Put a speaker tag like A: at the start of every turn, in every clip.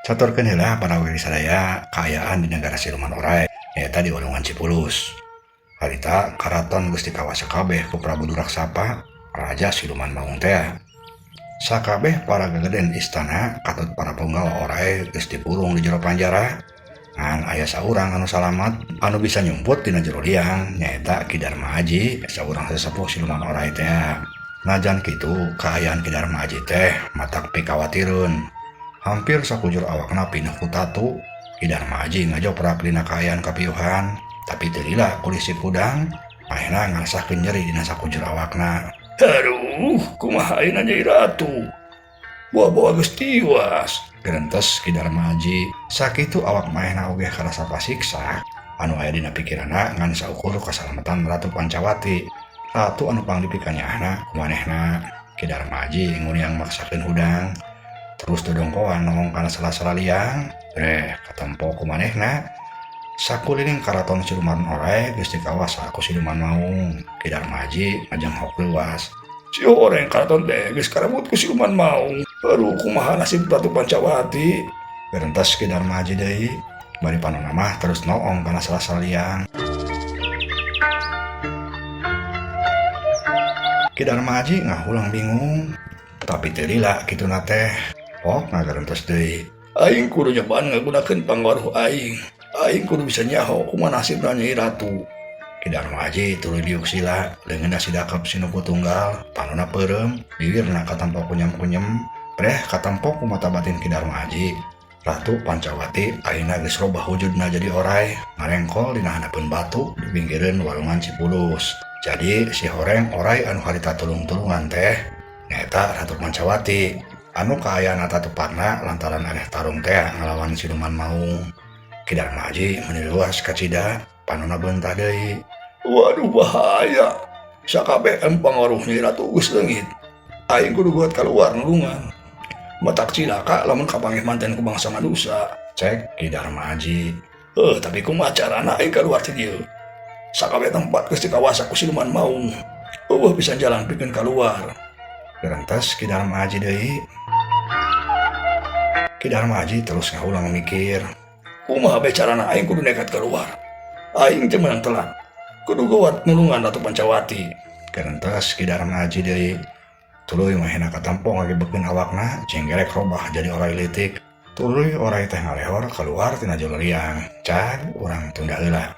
A: Caturkeun heula para wargi sadaya kaayaan di negara siluman orai nyaeta di Walungan Cipulus. Harita karaton geus dikawasa kabeh ku Prabu Duraksapa, raja siluman maung tea. Sakabeh para gegeden istana katut para punggawa orai geus dipurung di jero panjara. Ngan aya saurang anu salamat anu bisa nyumput dina jero liang nyaeta Ki Darma Aji, saurang sesepuh siluman orai tea. Najan kitu kaayaan Ki Darma Aji teh matak pikawatireun. Hampir sakujur awakna pinuh ku tatu. Ki Darma Aji ngajoprak dina kaayaan kapiuhan, tapi teu lila kulisik hudang, akhirna ngarasakeun nyeri dina sakujur awakna.
B: Aduh, kumaha ayeuna Nyai Ratu? Bawa-bawa geus tiwas.
A: Gerentes Ki Darma Aji, sakitu awak manehna oge karasa pasiksa, anu aya dina pikiranna ngan saukur kasalamatan Ratu Pancawati. Ratu anu pangdipikanyaahna ku manehna. Ki Darma Aji nguniang maksakeun hudang, terus dodongkoan nongong kana sela-sela liang, katempo ku manehna. Sakuliling karaton siluman orai geus dikawasa ku siluman maung. Ki Darma Aji ngajenghok leuwas.
B: Si horeng karaton teh geus karebut ku siluman maung. Aduh, kumaha nasib Ratu Pancawati?
A: Gerentes Ki Darma Aji deui, bari panonna mah terus noong kana sela-sela liang. Ki Darma Aji ngahulang bingung, tapi teu lila kituna teh. Pok ngagerentes deui.
B: Aing kudu nyobaan ngagunakeun pangaruh aing. Aing kudu bisa nyaho kumaha nasibna Nyai Ratu.
A: Ki Darma Aji tuluy diuk sila, leungeunna sidakep sinuku tunggal, panonna peureum, bibirna katempo kunyem-kunyem, preh katempo ku mata batin Ki Darma Aji. Ratu Pancawati ayeuna geus robah wujudna jadi orai, ngarengkol dina handapeun batu di pinggireun Walungan Cipulus. Jadi si horeng orai anu harita tulung-tulungan teh nyaeta Ratu Pancawati anu kaayaan tepatna lantaran areh tarung teh ngalawan siluman maung. Ki Darma Aji meuni luas kacida, panonna beunta deui.
B: Waduh, bahaya. Sakabeh pangaruh Nyai Ratu geus leungit. Aing kudu buat keluar nulungan. Matak cilaka lamun kapanggih manten ku bangsa manusa.
A: Cek Ki Darma Aji.
B: Tapi kumaha carana aing keluar ti dieu? Sakabeh tempat geus dikawasa ku siluman maung. Eueuh bisa jalan pikeun keluar.
A: Gerentes Ki Darma Aji deui. Ki Darma Aji terus ngahulang mikir.
B: Kumaha bae carana aing kudu nekat keluar. Aing teu meunang telat. Kudu geuwat nulungan Ratu Pancawati.
A: Gerentes Ki Darma Aji deui. Tuluy manehna katempo ngagebekeun awakna, jenggerek robah jadi orai leutik. Tuluy orai teh ngalehor keluar tina jero liang. Cag urang tunda heula.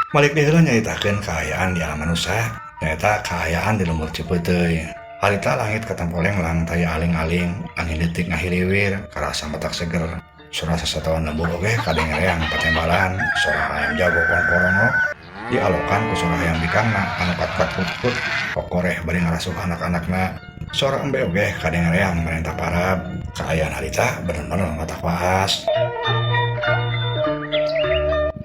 A: Malik deui heula nyaritakeun kaayaan di alam manusia, nyaeta kaayaan di lembur Cipeuteuy. Harita langit katempo lenglang taya aling-aling, angin leutik ngahiliwir, karasa matak seger. Sora sasatoan lembur oge kadengereang patembalan, sora hayam jago kongkorongo dialokan ku sora hayam bikangna anu kat-kat kut-kut, kokoreh bari ngarasuh anak-anakna. Sora embe oge kadengereang marentah parab. Kaayaan harita bener-bener matak waas.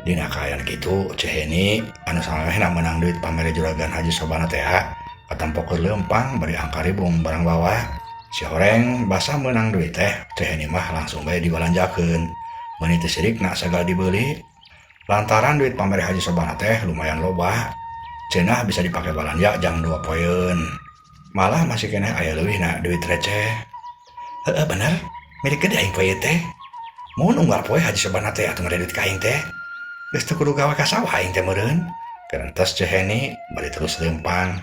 A: Dina kaayaan kitu Ceu Heni anu samemehna meunang duit pamere juragan Haji Sobana teh katempo keur leumpang bari angkaribung barang bawa. Si horeng basa meunang duit teh Ceu Heni mah langsung bae dibalanjakeun. Meuni teu sirikna sagala dibeuli. Lantaran duit pamere Haji Sobana teh lumayan loba, cenah bisa dipake balanja jang 2 poeun. Malah masih keneh aya leuwihna duit receh. Heeh bener, milik gede aing poe ieu teh. Mun unggal poe Haji Sobana teh atuh mere duit ka aing teh. Geus teu kudu gawe ka sawah aing teh meureun. Gerentes Ceu Heni bari terus leumpang.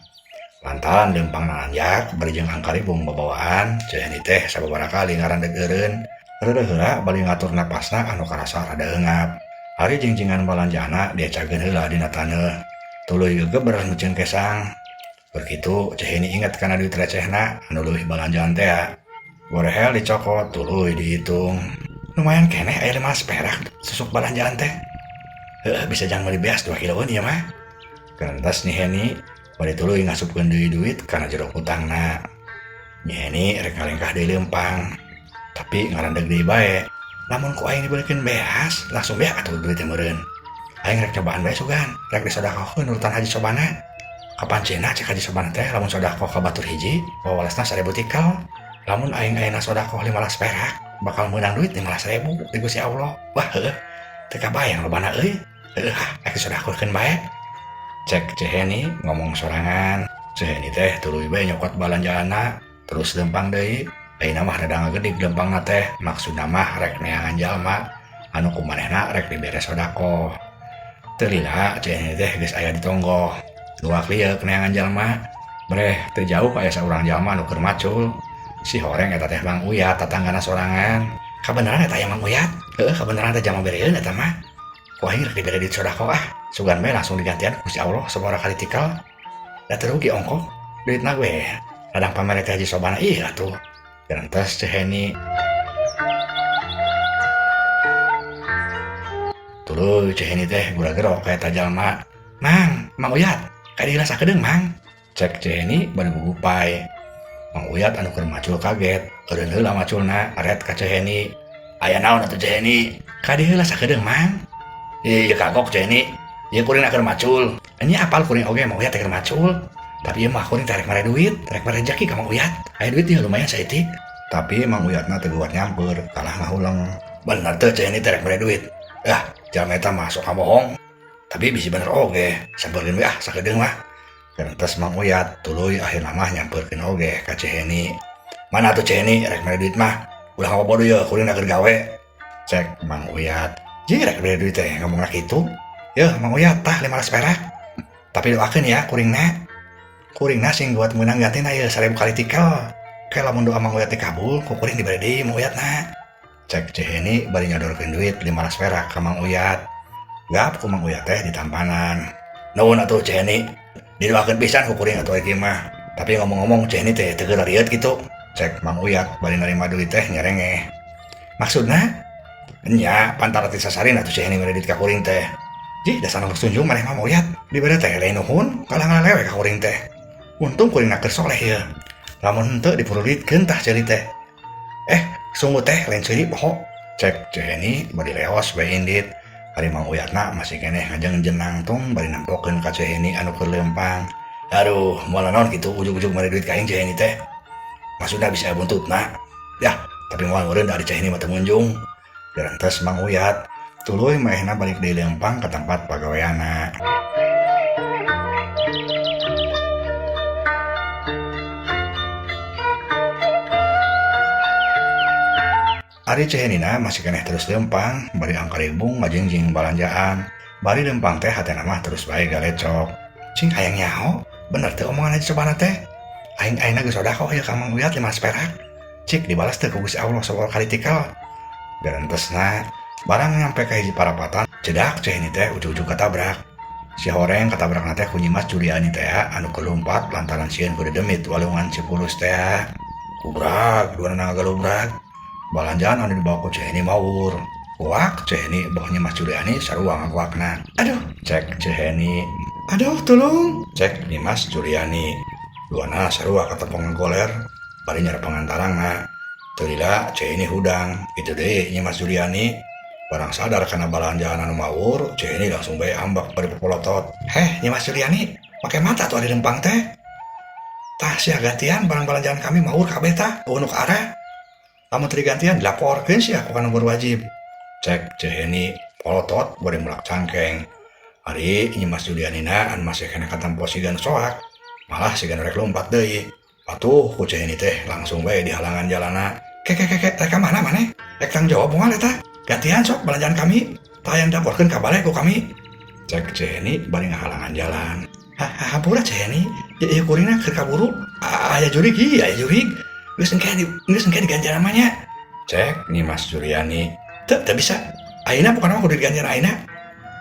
A: Lantaran leumpang nanjak bari jeung angkaribung babawaan, Ceu Heni teh sababaraha kali ngarandeg eureun. Reureuh heula bari ngatur napasna anu karasa rada eungap. Ari jingjingan balanjana diacakeun heula dina taneuh. Tuluy gegeber meuceun kesang. Keur kitu Ceu Heni inget kana duit recehna anu leuwih balanjaan teh. Gorehel dicokot tuluy dihitung. Lumayan keneh aya 5 perak susuk balanjaan teh. Heeh, bisa jang meuli beas 2 kiloan ieu mah. Gerentas Nyi Heni bari tuluy ngasupkeun deui duit kana jero kutangna. Nyi Heni rek ngalengkah deui leumpang, tapi ngarandeg deui bae. Lamun ku aing dibeulikeun beas, langsung beak atuh duit teh meureun. Aing rek cobaan bae sugan, rek disodakohkeun nurutan Haji Sobana. Kapan cenah cek Haji Sobana teh lamun sodakoh ka batur hiji, wawalesna 1000 tikel. Lamun aing ayeuna sedekah 15 perak, bakal meunang duit 15.000 ti Gusti Allah. Wah heueuh, teu kabayang lobana euy. Heueuh ah, rek disedekahkeun bae. Cek Ceu Heni ngomong sorangan. Ceu Heni teh tuluy bae nyokot balanjaanna, terus lempang deui. Ayeuna mah rada ngagedig lempangna teh, maksudna mah rek neangan jalma anu ku manehna rek dibere sedekah. Teu lila Ceu Heni teh geus aya di tonggoh. Luak lieuk neangan jalma. Breh teu jauh aya saurang jalma anu keur macul. Si horeng eta teh Mang Uyat tatanggana sorangan. Kabeneran eta aya Mang Uyat? Heueuh, kabeneran teh jalma bereun eta mah. Ku aing rek dibere duit sedekah ah. Sugan bae langsung digantian ku Gusti Allah sabaraha kali tikal. Da teu rugi ongkoh duitna we. Ladang pamere teh Haji Sobana ieu atuh. Gerentes Ceu Heni. Tuluy Ceu Heni teh gura-gero ka eta jalma. Mang, Mang Uyat, ka dieu sakedeung Mang. Cek Ceu Heni bari gugupay. Mang Uyat anu keur macul kaget, eureun heula maculna aret ka Ceu Heni. Aya naon atuh Ceu Heni? Ka dieu heula sakedeung Mang. Ih, kagok Ceu Heni. Ieu kuring keur macul. Nya apal kuring oge Mang Uyat teh keur macul. Tapi ieu mah kuring teh rek mere duit, rek mere rejeki ka Mang Uyat. Aya duit ieu lumayan saeutik. Tapi Mang Uyatna teu kuat nyamper, kalah ngahuleng. Bener teu Ceu Heni teh rek mere duit? Ah, jalma eta mah sok ngabohong. Tapi bisi bener oge, sampeurkeun we ah sakedeung mah. Gerentes Mang Uyat, tuluy akhirna mah nyampeurkeun oge ka Ceu Heni. Mana atuh Ceu Heni rek mere duit mah? Ulah ngabobodo yeuh, kuring keur gawe. Cek Mang Uyat. Jeung rek mere duit teh ngomongna kitu. Yeuh Mang Uyat tah 15 perak. Tapi doakeun ya kuringna. Kuringna sing buat meunang gantina ieu 1000 kali tikel. Ke lamun doa Mang Uyat dikabul, ku kuring dibere deui Mang Uyatna. Cek Ceu Heni bari nyodorkeun duit 15 perak ka Mang Uyat. Gap ku Mang Uyat teh ditampanan. Nuhun atuh Ceu Heni. Didoakeun pisan ku kuring atuh ieu mah. Tapi ngomong-ngomong Ceu Heni teh teu geura rieut kitu. Cek Mang Uyat bari narima duit teh nyerengeh. Maksudna? Nya pantar ti sasarin atuh Ceu Heni mere duit ka kuring teh. Jih dasar nu tunjung maneh mah Mang Uyat. Dibere teh lain nuhun, kalah ngalelewe ka kuring teh. Untung kuring keur soleh ieu. Lamun henteu dipurulitkeun tah ceuli teh. Sungguh teh lain ceuli poho. Cek Ceu Heni bari leos bae indit. Ari Mang Uyatna masih keneh ngajeng nangtung bari nempokeun ka Ceu Heni anu keur leumpang. Aduh, moal naon kitu ujug-ujug mere duit ka aing Ceu Heni teh. Maksudna bisa buntutna. Yah, tapi moal meureun da ari Ceu Heni mah teu munjung. Gerentes Mang Uyat. Tuluy maehna balik deui leumpang ka tempat pagaweanna. Ari Ceu Henina masih keneh terus leumpang bari angkaribung ngajingjing balanjaan. Bari leumpang teh hatena mah terus bae galecok. Cing hayang nyaho, bener teu omongan Haji Sobana teh? Aing ayeuna geus sedekah ieu ka Mang Uyat 15 perak. Cik dibalas teu ku Gusti Allah sabaraha kali tikel. Gerentesna barang nyampe ka hiji parapatan, cedak Ceu Heni teh ujug-ujug katabrak. Si horeng katabrakna teh ku Nyimas Juliani teh anu kelumpat lantaran sieun ku dedemit walungan Cipulus teh. Kubrag, duanana ngagalubrag. Balanjaan anu dibawa ku Ceu Heni mawur. Kuak Ceu Heni boh Nyimas Juliani sarua ngakuakna. Aduh, cek Ceu Heni. Aduh, tolong. Cek Nyimas Juliani. Duana sarua katepong goler bari nyarepengan tarangna. Teu lila Ceu Heni hudang. Kitu deui Nyimas Juliani. Barang sadar kana balanjaan anu mawur, Ceu Heni langsung bae ambek bari popolotot. Heh, Nyimas Juliani, make mata tuh ari lempang teh. Tah sia gantian barang balanjaan kami mawur kabeh tah, eueuh nu ka arah. Lamun teu digantian dilaporkeun sia ku kanu berwajib. Cek Ceu Heni polotot bari mulak cangkeng. Ari Nyimas Julianina anu masih keneh katempo sigan soak, malah sigan rek lompat deui. Atuh ku Ceu Heni teh langsung bae dihalangan jalana. Ke ke ke ke, rek ka mana maneh? Rek tanggung jawab moal eta? Gantian sok belanjaan kami, tah yang dilaporkeun ka bale ku kami. Cek Ceu Heni bari ngahalangan jalan. Hah, hampura Ceu Heni, ieu kuringna keur kaburu. Aya jurig ieu, aya jurig. Geus engke digantian namanya. Cek Nyimas Juliani. Teu, teu bisa. Ayeuna pokona mah kudu digantian ayeuna.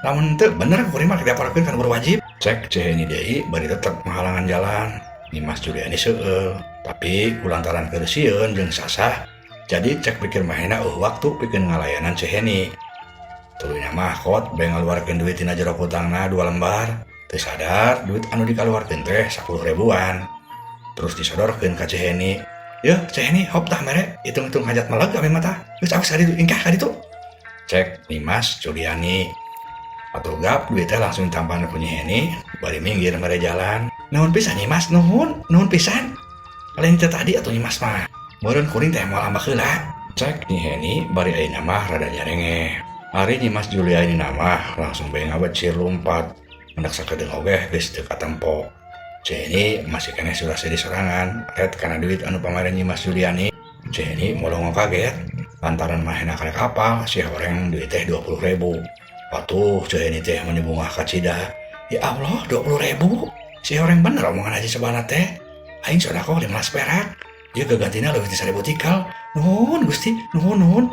A: Lamun teu bener kuring mah dilaporkeun ka nu berwajib. Cek Ceu Heni deui bari tetep ngahalangan jalan. Nyimas Juliani seueul, tapi kulantaran keur sieun jeung sasah, jadi cek pikir mahena waktu pikeun ngalayanan Ceu Heni. Tuluyna mah kot bae ngaluarkeun duit tina jero kutangna 2 lembar. Teu sadar duit anu dikaluarkeun teh 10 ribuan. Terus disodorkeun ka Ceu Heni. Yeuh Ceu Heni hop tah mere, hitung-hitung hajat meleg kami mah tah. Geus awas ka ditu, ingkah ka ditu. Cek Nyimas Juliani. Atuh gap duit teh langsung ditampan ku Nyi Heni bari minggir mere jalan. Nuhun pisan Nyimas, nuhun, nuhun pisan. Lain teh tadi atuh Nyimas mah. Meureun kuring teh moal ambek heula. Cek Nyi Heni bari ayeuna mah rada nyarenge. Ari Nyi Mas Juliani mah langsung bae ngabecir lumpat. Mendak sakedeung oge geus teu katempo. Ceu Heni masih keneh sura-seri sorangan ret kana duit anu pamere Nyi Mas Juliani. Ceu Heni molongo kaget lantaran manehna karek hafal si horeng duit teh 20.000. Atuh Ceu Heni teh meuni bungah kacida. Ya Allah, 20.000. Si horeng bener omongan Haji Sobana teh. Aing sodako 15 perak. Ieu gagantina leuwih ti 1000 tikal. Nuhun Gusti, nuhun nuhun.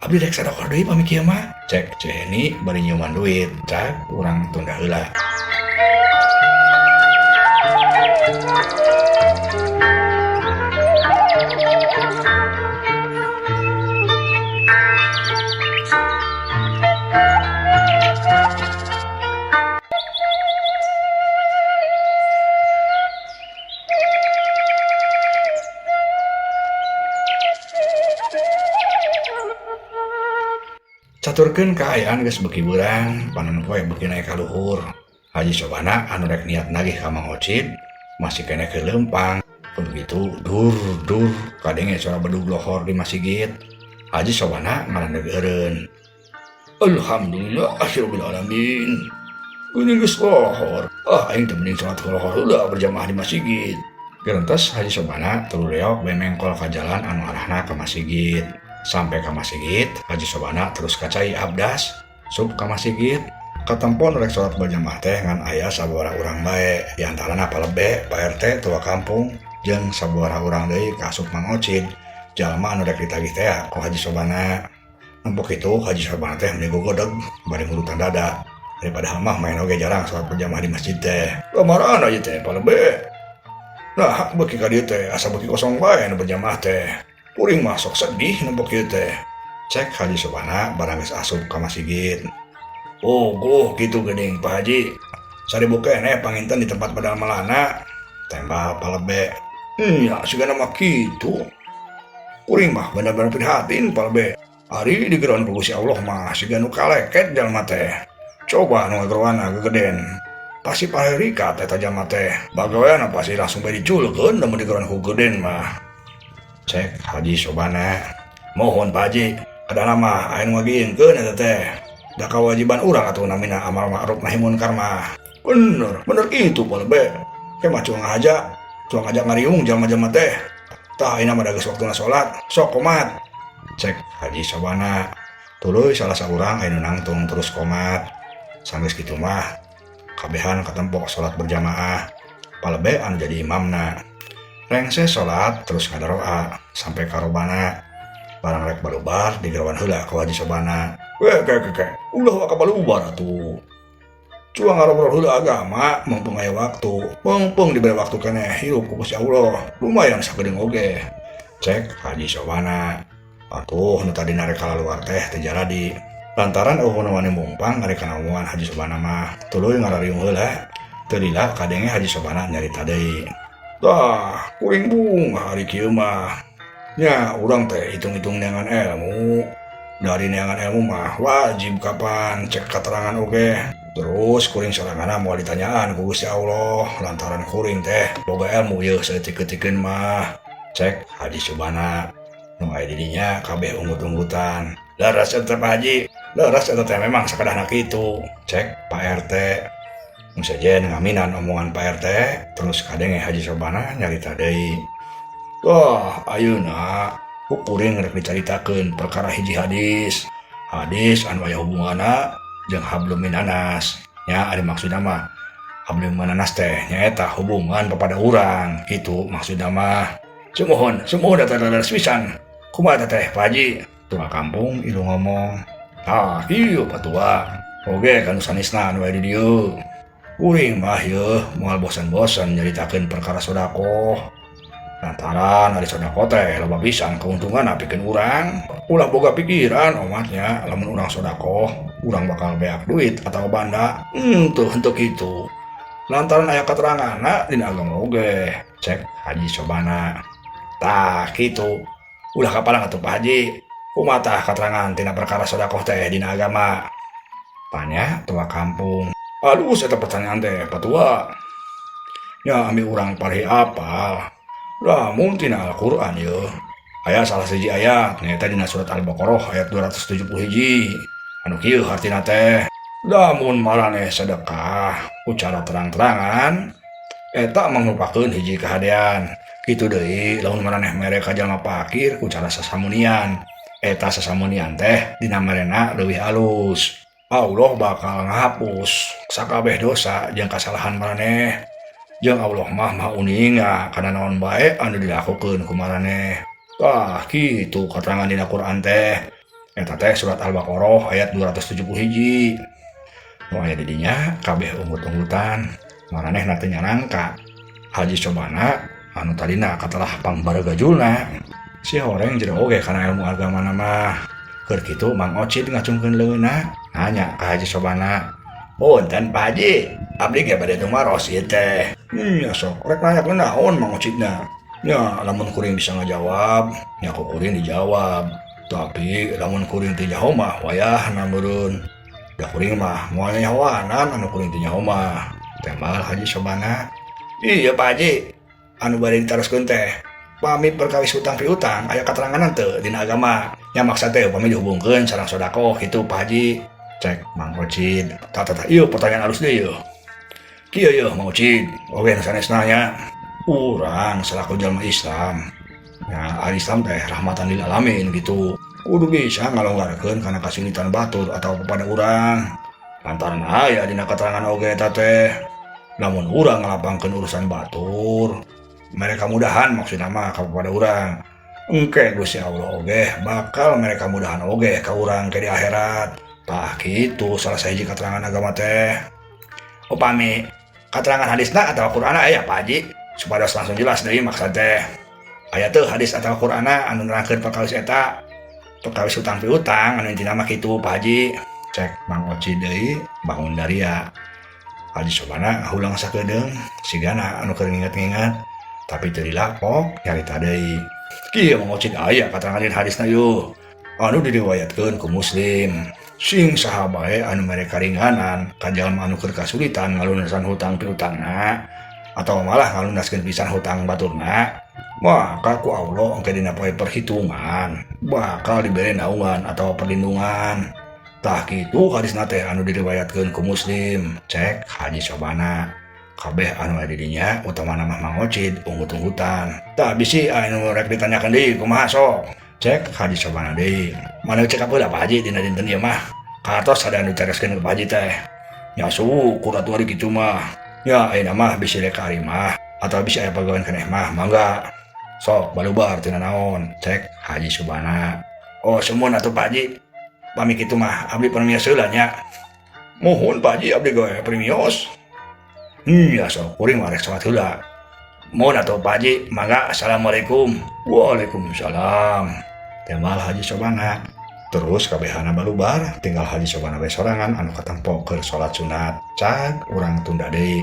A: Abdi rek sadakah deui pami kieu mah. Cek Ceu Heni bari nyiuman duit. Cak urang tunda heula. Caturkeun kaayaan geus beuki beurang, panon poe beuki naek ka luhur. Haji Sobana anu rek niat nagih ka Mang Ocid masih keneh keur leumpang. Kudu kitu dur dur kadenge suara bedug lohor di masigit. Haji Sobana ngarandeug eureun.
B: Alhamdulillah rabbil alamin. Geuning geus lohor. Ah aing teh mending salat lohor heula berjamaah di masigit.
A: Gerentes Haji Sobana tuluy reok bae mengkol ka jalan anu arahna ka masigit. Sampai ka masigit, Haji Sobana terus ka cai abdas, sup ka masigit. Katempon rek salat berjamaah teh ngan aya sababaraha urang bae, di antarana palebe, Pak RT, tua kampung, jeung sababaraha urang deui ka asup Mang Ocid, jalma anu rek ditagih teh ku Haji Sobana. Nempok kitu Haji Sobana teh meuni gogodeg bari ngurutan dada. Daripada mah main oge jarang salat berjamaah di masjid teh.
B: Lamaran aja teh palebe. Nah, beuki ka dieu teh asa beuki kosong bae nu berjamaah teh. Kuring mah sok sedih nempok ieu teh.
A: Cek Haji Sobana barang geus asup ka masigit.
B: Oh, goh kitu geuning Pak Haji. 1000 keneh panginten di tempat badal melana.
A: Tembal palebe.
B: Ya sigana mah kitu. Kuring mah bener-bener prihatin palebe. Ari digeroan ku Gusti Allah mah siga nu kaleket jalma teh. Coba nu ngageroana gegeden. Pasti parerikat eta jalma teh. Bagaweana pasti langsung bae diculkeun lamun digeroan ku geden mah.
A: Cek Haji Sobana.
B: Mohon Pak Haji, kadana mah aya nu ngagiingkeun eta teh. Da kewajiban urang atuh namina amal ma'ruf nahi munkar mah. Bener, bener kitu Pak Lebe. Ke mah cuang aja, cuang aja ngariung jalma-jalma teh. Tah ayeuna mah da geus waktuna salat, sok komat.
A: Cek Haji Sobana. Tuluy salah saurang aya nu nangtung terus komat. Sanggeus kitu mah kabehan katempok salat berjamaah. Palebe anu jadi imamna. Rengse salat terus ngadaroa sampai karobana. Barang rek balubar digeroan heula ku Haji Sobana.
B: Weh, ke, ke, ke. Ulah waka balubar atuh. Cuang ngarobrol heula agama, mumpung aya waktu. Mumpung diberi waktu keneh hirup ku Gusti Allah. Lumayan sakedeung oge.
A: Cek Haji Sobana. Atuh nu tadi narek kalaluar teh teu jaradi. Lantaran eueuh nu wani mumpang ari kana omongan Haji Sobana mah tuluy ngarariung heula. Teu lila kadenge Haji Sobana nyarita deui.
B: Tah, kuring bungah ari kieu mah. Nya urang teh hitung-hitung neangan ilmu. Dari neangan ilmu mah wajib kapan cek keterangan oge. Terus kuring soranganna moal ditanyaan ku Gusti Allah lantaran kuring teh boga ilmu ieu saeutik-eutikeun mah.
A: Cek Haji Sobana. Nu aya di dinya kabeh unggut-unggutan. Leres eta Pak Haji, leres eta teh memang sakadahna kitu. Cek Pak RT. Nu sejen ngaminan omongan Pak RT, terus kadenge Haji Sobana nyarita deui.
B: Wah, ayeuna ku kuring rek dicaritakeun perkara hiji hadis. Hadis anu aya hubunganna jeung hablum minanas. Nya ari maksudna mah hablum minanas teh nyaeta hubungan kepada urang kitu maksudna mah. Sumuhun, sumuhun eta leres pisan. Kumaha teh Pak Haji?
A: Tua kampung ilu ngomong.
B: Tah, ieu patua. Oge kanu sanesna anu aya di dieu. Kuring mah yeuh moal bosan-bosan nyaritakeun perkara sodakoh. Lantaran ari sodakoh teh loba pisan keuntungan pikeun urang. Ulah boga pikiran omatnya lamun urang sodakoh, urang bakal beak duit atau banda. Tuh henteu kitu. Lantaran aya keteranganna dina agama oge. Cek Haji Sobana. Tah kitu. Ulah kapalang atuh Pak Haji. Kumaha tah keterangan tina perkara sodakoh teh dina agama? Tanya tua kampung. Aduh, eta pertanyaan teh patua. Nya ambil urang parhi apal. Lamun tina Al-Qur'an yeuh.
A: Aya salah sahiji ayat nyaeta dina surat Al-Baqarah ayat 270 hiji. Anu kieu hartina teh, lamun maraneh sedekah ku cara terang-terangan eta mangrupakeun hiji kahadean. Kitu deui lamun maraneh mere ka jalma fakir ku cara sasamunian, eta sasamunian teh dina merena leuwih alus. Allah bakal ngahapus sakabeh dosa jeung kasalahan maraneh. Jeung Allah mah maha uninga kana naon bae anu dilakukeun ku maraneh. Tah kitu katerangan dina Quran teh. Eta teh surat Al-Baqarah ayat 270 hiji. Nu aya di dinya kabeh unggut-unggutan. Maranehna teu nyarangka Haji Sobana anu tadina katelah pangbaragajulna. Si horeng jero oge kana ilmu agamana mah. Keur kitu Mang Ocid ngacungkeun leungeunna nanya ka Haji Sobana. Punten Pak Haji, abdi ge bade tumaros ieu teh. Nya sok rek nanya naon Mang Ocidna. Nya lamun kuring bisa ngajawab, nya ku kuring dijawab. Tapi lamun kuring teu nyaho mah wayahna meureun. Da kuring mah moal nyahoanan anu kuring teu nyaho mah. Tembal Haji Sobana. Iya Pak Haji, anu bade ditaroskeun teh pami perkawis hutang piutang aya kateranganan teu dina agama. Nya maksud teh upami dihubungkeun sareng sedekah kitu Pak Haji. Cek Mang Ocid. Tah tah tah ieu pertanyaan alus deui ieu. Kieu yeuh Mang Ocid, oge nu sanesna nya. Urang selaku jalma Islam. Nya ari Islam teh rahmatan lil alamin gitu. Kudu bisa ngalonggarkeun kana kasulitan batur atau kepada urang. Lantaran aya dina keterangan oge eta teh. Lamun urang ngalapangkeun urusan batur, mereka mudahan maksudna mah kepada urang. Engke Gusti Allah oge bakal mereka mudahan oge ka urang ke di akhirat. Tah kitu salah sahiji keterangan agama teh. Upami keterangan hadisna atau Qur'ana aya Pak Haji supados langsung jelas deui maksud teh. Aya teu hadis atau Qur'ana anu nerangkeun perkawis eta, perkawis hutang piutang anu intina mah kitu Pak Haji. Cek Mang Oci deui bangun daria. Haji Sobana hulang sakedeung sigana anu keur nginget-nginget tapi teu dilapok nyarita deui. Kieu Mang Oci aya katerangan dina hadisna yeuh anu diriwayatkeun ku Muslim. Sing saha bae anu mere karinganan ka jalma anu keur kasulitan ngalunasan hutang piutangna atau malah ngalunaskeun pisan hutang baturna, maka ku Allah engke dina poe perhitungan bakal dibere naungan atau perlindungan. Tah kitu hadisna teh anu diriwayatkeun ku Muslim. Cek Haji Sobana. Kabeh anu aya di dinya utamana mah Mang Ocid unggut-unggutan. Tah bisi anu rek ditanyakeun deui kumaha sok. Cek Haji Sobana deui. Mana cek heula Pak Haji dina dinten ieu mah. Katos ada anu dicareskeun ke Pak Haji teh. Nya syukur atuh ari kitu mah. Ya ayeuna mah bisi rek ka mah atau bisi aya pagawean keneh mah mangga. Sok balubar tina naon. Cek Haji Sobana. Oh sumuhun atuh Pak Haji. Pami kitu mah abdi permios heula nya. Muhun Pak Haji abdi gawe permios. Ya sok kuring mah rek salat heula. Muhun atuh Pak Haji, mangga assalamualaikum. Waalaikumsalam. Tembal Haji Sobana. Terus kabehana balubar, tinggal Haji Sobana bae sorangan anu katempo keur salat sunat. Cag urang tunda deui.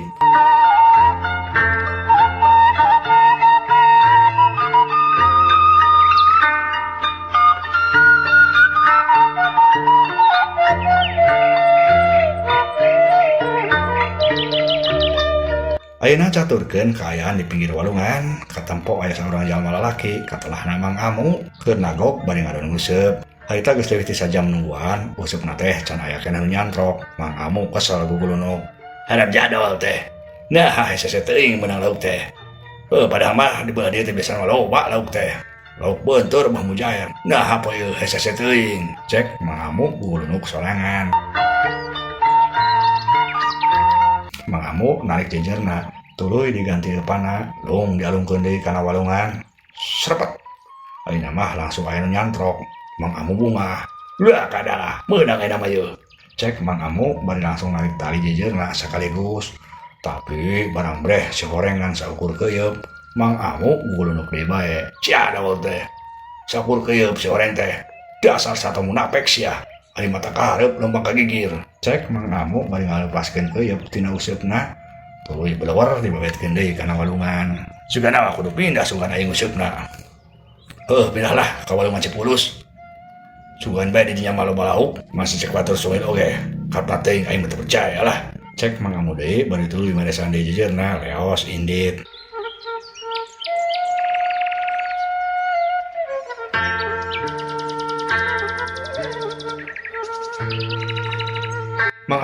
A: Ayeuna caturkeun kaayaan di pinggir walungan, katempo aya saurang jalma lalaki katelahna Mang Amu keur nagok bari ngadon nguseup. Harita geus leuwih ti sajam nungguan, useupna teh can aya keneh nu nyantrok. Mang Amu kesel gugulunuk. Harap jadol teh. Nah, hese teuing meunang lauk teh. Padahal mah di belah dieu teh biasana loba lauk teh. Lauk beunteur mah mujair. Nah, apa ieu hese teuing? Cek Mang Amu gugulunuk sorangan. Mang Amu narik jejerna, tuluy diganti eupana, lung dialungkeun deui kana walungan. Serepet. Ayeuna mah langsung aya nu nyantrok. Mang Amu bungah. Lah kadalah, meunang ayeuna mah yeuh. Cek Mang Amu bari langsung narik tali jejerna sekaligus. Tapi barang breh si horengan saukur keuyeup, Mang Amu gugulunuk deui bae. Cia dawol teh. Saukur keuyeup si horeng teh. Dasar sato munafik sia. Ari mata kahareup lempang ka gigir. Cek Mang Amu bari ngalepaskeun keuyeup tina useupna. Tuluy belewar dibabetkeun deui kana walungan. Sugana mah kudu pindah sugan aing useupna. Heuh pindahlah ka walungan Cipulus. Sugan bae di dinya mah loba lauk, masih cek batur sungai oge. Kata teuing aing mah teu percaya lah. Cek Mang Amu deui bari tuluy maresan deui jejerna leos indit.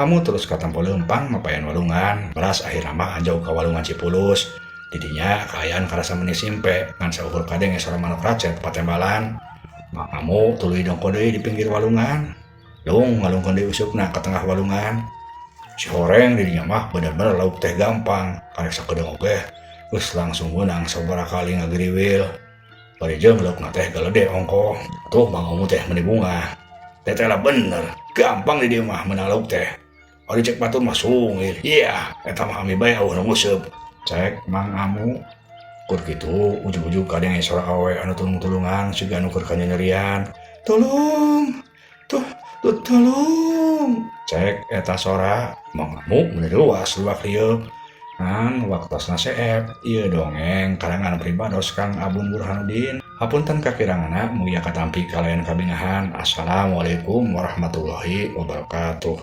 A: Mang Amu terus katempo leumpang mapayan walungan, beras akhirna mah anjog ka Walungan Cipulus. Didinya kaayaan karasa meni simpe ngan saukur kadenge sora manuk racet patembalan. Mang Amu tuluy dongko deui di pinggir walungan. Lung ngalungkeun deui usupna ka tengah walungan. Si horeng didinya mah bener-bener lauk teh gampang, karek sakedeung oge geus langsung meunang sabaraha kali ngagiriwil. Bari jeung laukna teh galede ongkoh. Tuh Mang Amu teh meuni bungah. Teteh lah bener, gampang di dieu mah meunang lauk teh. Ari cek batur mah sungil. Iya, eta mah ami bae euweuh nu nguseup. Cek Mang Amu. Kur kitu ujug-ujug kadenge sora awewe anu tulung-tulungan siga anu keur kanyanyerian. Tolong, tuh, tuh tolong. Cek eta sora. Mang Amu meuni luas luak lieuk. Ngan waktosna seep, ieu dongeng karangan pribados Kang Abun Burhanuddin. Hapunten kakiranganna, mugia katampi kalayan kabingahan. Assalamualaikum warahmatullahi wabarakatuh.